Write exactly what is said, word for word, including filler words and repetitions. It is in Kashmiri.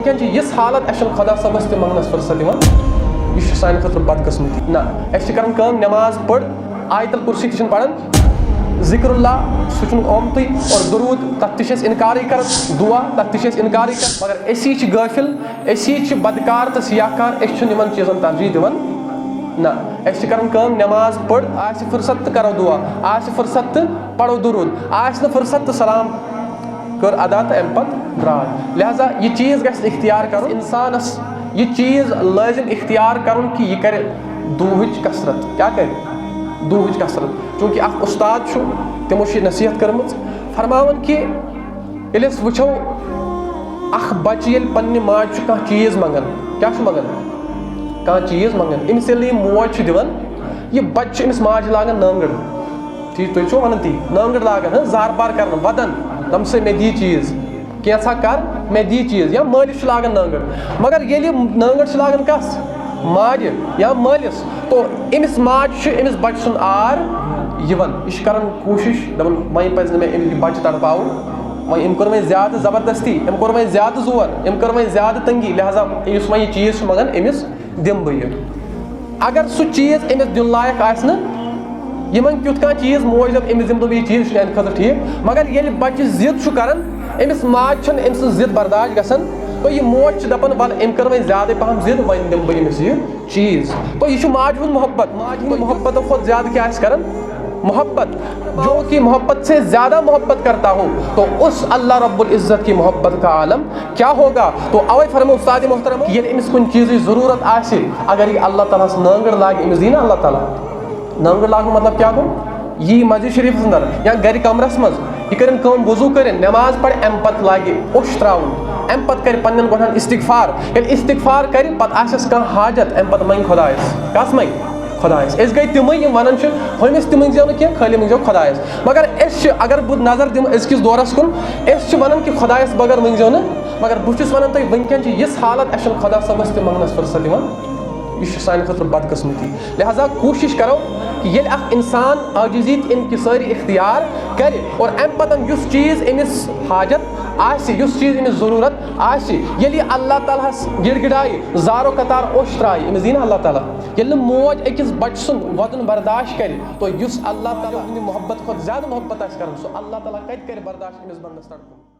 وٕنکٮ۪ن چھِ یِژھ حالت، اَسہِ چھُنہٕ خۄدا صٲبَس تہِ منٛگنَس فرصت یِوان۔ یہِ چھُ سانہِ خٲطرٕ بدقٕسمتی۔ نہ، اَسہِ چھِ کَران کٲم، نٮ۪ماز پٔر، آیت الکرسی تہِ چھِنہٕ پَران، ذکر اللہ سُہ چھُنہٕ آمتُے، اور درود، تَتھ تہِ چھِ أسۍ اِنکارٕے کَران، دُعا، تَتھ تہِ چھِ أسۍ اِنکارٕے کَران۔ مگر أسی چھِ غٲفِل، أسی چھِ بدکار تہٕ سیاہ کار، أسۍ چھِنہٕ یِمَن چیٖزَن ترجیح دِوان۔ نہ، أسۍ چھِ کَران کٲم، نٮ۪ماز پٔر، آسہِ فرصت تہٕ کَرو دُعا، آسہِ فرصت تہٕ پَرو درود، آسہِ نہٕ فرصت تہٕ سلام کٔر ادا تہٕ اَمہِ پَتہٕ درٛاے۔ لہذا یہِ چیٖز گژھِ اختیار کَرُن اِنسانَس، یہِ چیٖز لٲزِم اختیار کَرُن کہِ یہِ کَرِ دُعہٕچ کثرت۔ کیٛاہ کَرِ؟ دُعہٕچ کثرت۔ چوٗنٛکہِ اَکھ اُستاد چھُ، تِمو چھِ یہِ نصیحت کٔرمٕژ، فرماوان کہِ ییٚلہِ أسۍ وٕچھو، اَکھ بَچہٕ ییٚلہِ پنٛنہِ ماجہِ چھُ کانٛہہ چیٖز منٛگان، کیٛاہ چھُ منٛگان؟ کانٛہہ چیٖز منٛگان، أمِس ییٚلہِ یہِ موج چھِ دِوان، یہِ بَچہٕ چھُ أمِس ماجہِ لاگان نانٛگٕر۔ ٹھیٖک، تُہۍ چھِو وَنان تی، نانٛگٕر لاگان، ہاں، زار پار کَران، وَدان، دَپان، "سا مےٚ دِ یہِ چیٖز، کینٛژھا کَر، مےٚ دِ یہِ چیٖز"۔ یا مٲلِس چھُ لاگان نانٛگٕر، مگر ییٚلہِ نانٛگٕر چھِ لاگان کَس؟ ماجہِ یا مٲلِس۔ تو أمِس ماجہِ چھُ أمِس بَچہٕ سُنٛد عار یِوان، یہِ چھِ کَران کوٗشِش، دَپان، "وۄنۍ پَزِ نہٕ مےٚ أمِس بَچہٕ تَڑپاوُن، وۄنۍ أمۍ کوٚر وۄنۍ زیادٕ زبردستی، أمۍ کوٚر وۄنۍ زیادٕ زور، أمۍ کٔر وۄنۍ زیادٕ تنٛگی، لہذا یُس وۄنۍ یہِ چیٖز چھُ منٛگان، أمِس دِمہٕ بہٕ یہِ۔" اگر سُہ چیٖز أمِس دیُن لایق آسہِ نہٕ، یِمن کیُتھ کانٛہہ چیٖز موج دَپہِ، "أمِس دِمہٕ بہٕ یہِ چیٖز، یہِ چھُ میٛانہِ خٲطرٕ ٹھیٖک"، مگر ییٚلہِ بَچہِ ضِد چھُ کَران، أمِس ماجہِ چھَنہٕ أمۍ سٕنٛز ضِد برداش گژھان، تو یہِ موج چھِ دَپان، "وَلہٕ، أمۍ کٔر وۄنۍ زیادَے پَہَم ضِد، وۄنۍ دِمہٕ بہٕ أمِس یہِ چیٖز۔" تو یہِ چھُ ماجہِ ہُنٛد محبت، ماجہِ ہُنٛد محبتو کھۄتہٕ زیادٕ کیٛاہ آسہِ کَران؟ محبت، جو کہ محبت سے زیادہ محبت کرتا ہو، تو اس اللہ رب العزت کی محبت کا عالم کیا ہوگا؟ تو اوے فرمو استاد محترم، ییٚلہِ أمِس کُنہِ چیٖزٕچ ضروٗرت آسہِ، اگر یہِ اللہ تعالیٰ ہَس نانٛگٕر لاگہِ، أمِس دِیہِ نا اللہ تعالیٰ؟ نانٛگٕر لاگُن مطلب کیٛاہ گوٚو؟ یی مسجد شریٖفَس اندر یا گرِ کمرَس منٛز، یہِ کٔرِن کٲم، وضوٗ کٔرِن، نٮ۪ماز پَرِ، اَمہِ پَتہٕ لاگہِ اوٚش ترٛاوُن، اَمہِ پَتہٕ کَرِ پنٛنٮ۪ن گۄڈَن استغفار۔ ییٚلہِ استغفار کَرِ، پَتہٕ آسٮ۪س کانٛہہ حاجت، اَمہِ پَتہٕ منٛگہِ خۄدایَس۔ کَس منٛگہِ؟ خۄدایَس۔ أسۍ گٔے تِمٕے، یِم وَنان چھِ، ہُمِس تہِ مٔنٛگزیو نہٕ کینٛہہ، خٲلی مٔنٛگزیو خۄدایَس۔ مگر أسۍ چھِ، اگر بہٕ نظر دِمہٕ أزکِس دورَس کُن، أسۍ چھِ وَنان کہِ خۄدایَس بغٲر مٔنٛگزیو نہٕ، مگر بہٕ چھُس وَنان تۄہہِ، وٕنۍکٮ۪ن چھِ یِژھ حالت، اَسہِ چھُنہٕ خۄدا صٲبَس تہِ منٛگنَس فرصت یِوان۔ یہِ چھُ سانہِ خٲطرٕ بدقٕسمتی۔ لہذا کوٗشِش کَرو کہِ ییٚلہِ اَکھ اِنسان عاجزی تہٕ انکسٲری اختیار کَرِ اور اَمہِ پَتَن یُس چیٖز أمِس حاجت آسہِ، یُس چیٖز أمِس ضروٗرت آسہِ، ییٚلہِ یہِ اللہ تعالیٰ ہَس گِڑگِڑایہِ، زارو قطار اوٚش ترٛایہِ، أمِس دِیہِ نا اللہ تعالیٰ؟ ییٚلہِ نہٕ موج أکِس بَچہٕ سُنٛد وَدُن برداش کَرِ، تو یُس اللہ تعالیٰ ہٕنٛدِ محبت کھۄتہٕ زیادٕ محبت آسہِ کَران، سُہ اللہ تعالیٰ کَتہِ کَرِ برداش أمِس بنٛدَس تَڑپُن؟